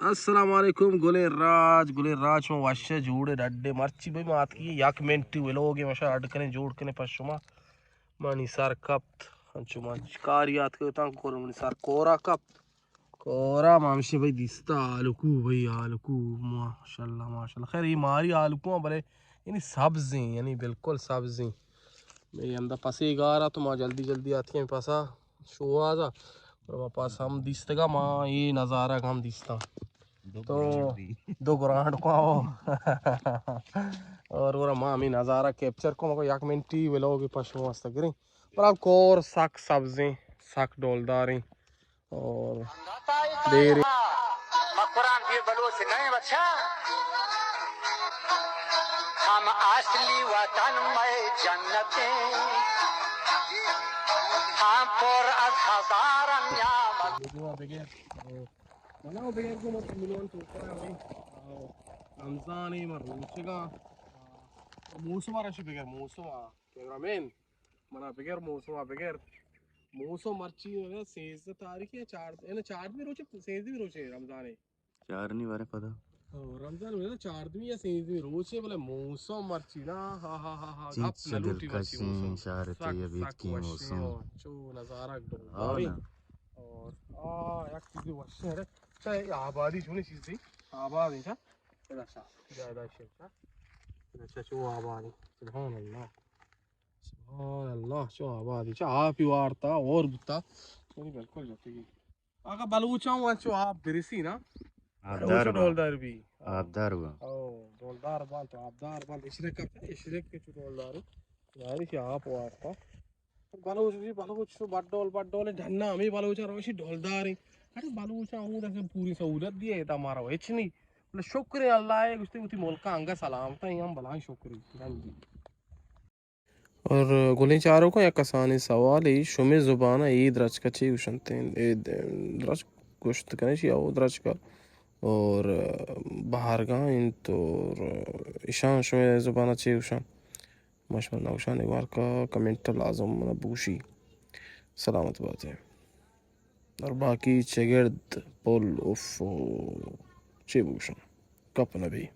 السلام علیکم گلیں راج، گلیں راج، شما وش ءُ جوڑ ئے ڈڈ ئے؟ مرچی بھئی ما آتکی یک منٹی ولوگے ما شا اڈ کنیں جوڑ کنیں پہ شما۔ منی سر کپت، انچو من شکاری آتکگ اتاں، کور منی سر کورا کپت۔ کورا ما ہمشی بھئی دیستا آلوکو، بھئی آلوکو، ماشاءاللہ، ماشاءاللہ۔ خیر، اے ماری آلوکو آں، بلے یعنی سبزیں، یعنی بالکل سبزیں۔ بھئی ہمدا پسے گارا تو ما جلدی جلدی آتکیں پسا۔ شوہازا۔ اور ما پاس ہم دیستگا، ما اے نظارہ ہم دیستا۔ دو تو گرانڈ بھی۔ دو گرانڈ کو آو۔ اور، اور ما ہمیں نظارہ کیپچر کو، مکو یک منٹی ولوگ پشمو واسطہ گریں۔ پر اب کور سک سبزیں، سک ڈولداریں۔ اور دیر۔ مکران بھی بلوچ نہیں بچہ۔ ہم اصلی وطن میں جنت ہیں، ہم پر از ہزاران نعمت۔ ویڈیو بغیر، منا بغیر کو مت ملون تو کرا بھائی۔ رمضان ہے، مر روچگا۔ موسم آ رش بغیر، موسم آ۔ کیمرہ مین، منا بغیر موسم آ بغیر۔ موسم مرچی ہے سیزدہ تاریخ ہے، چار، یعنی چاردمی روچ، سیزدمی روچ ہے رمضان ہے۔ چار نی بارے پدا۔ او، رمضان میں چاردمی یا سیزدمی روچے، بلے موسم مرچی نا، ہا، ہا، ہا، ہا، چیز گپ نہ لوٹی مرچی دلکشیں موسم۔ شہر سک، تیبیت سک کی وشیں موسم۔ اور چو نظارہ گل ہاں باریں۔ نا۔ اور، آ، یک چیزی وشیں رے۔ اچھا، یہ آبادی چونی چیزی؟ آباد ہے، اچھا؟ ادا اچھا، ادا ادا اچھا، اچھا۔ ادا اچھا، چو آبادی۔ سبحان اللہ۔ سبحان اللہ، چو آبادی۔ اچھا، آپ ہی وارتا اور بوتا۔ یعنی بالکل جاتی۔ اگاں بلوچاں وت چو آپ برسی نا، آبدار بلوچ با۔ ڈولدار بی۔ آبدار با۔ او، ڈولدار بان تو آبدار بان، اشرک کپتا، اشرک کے چو ڈولدار۔ یعنی کہ آپ وارتا۔ بلوچ بی، بلوچ تو بڈول، بڈول ڈنا ہمیں بلوچاں روشی ڈولدار ہیں۔ اڑے بلوچاں ہوں دسے پوری سہولت دیئے، تا مارا ہچ نہیں۔ بلے شکر اللہ ہے، گشتے وتی ملک انگا سلامت ہیں، ہم بلائیں شکر ہیں۔ اور گلیں چاروکاں یک کسانیں سوالے، شمے زبان ء اے درچک ء چے گوشنت؟ اے درچک گوشت کنے چی او درچک ء اور بہارگاہ انت اور اشاں شمے زبان ء چے گوشاں؟ ما شمارا نہ گوشاں، اگاں ہر کا کمنٹ ء لازم من بگوشی۔ سلامت بات ئے۔ اور باقی چگرد پل اف چے بگوشاں؟ گپ نہ بی۔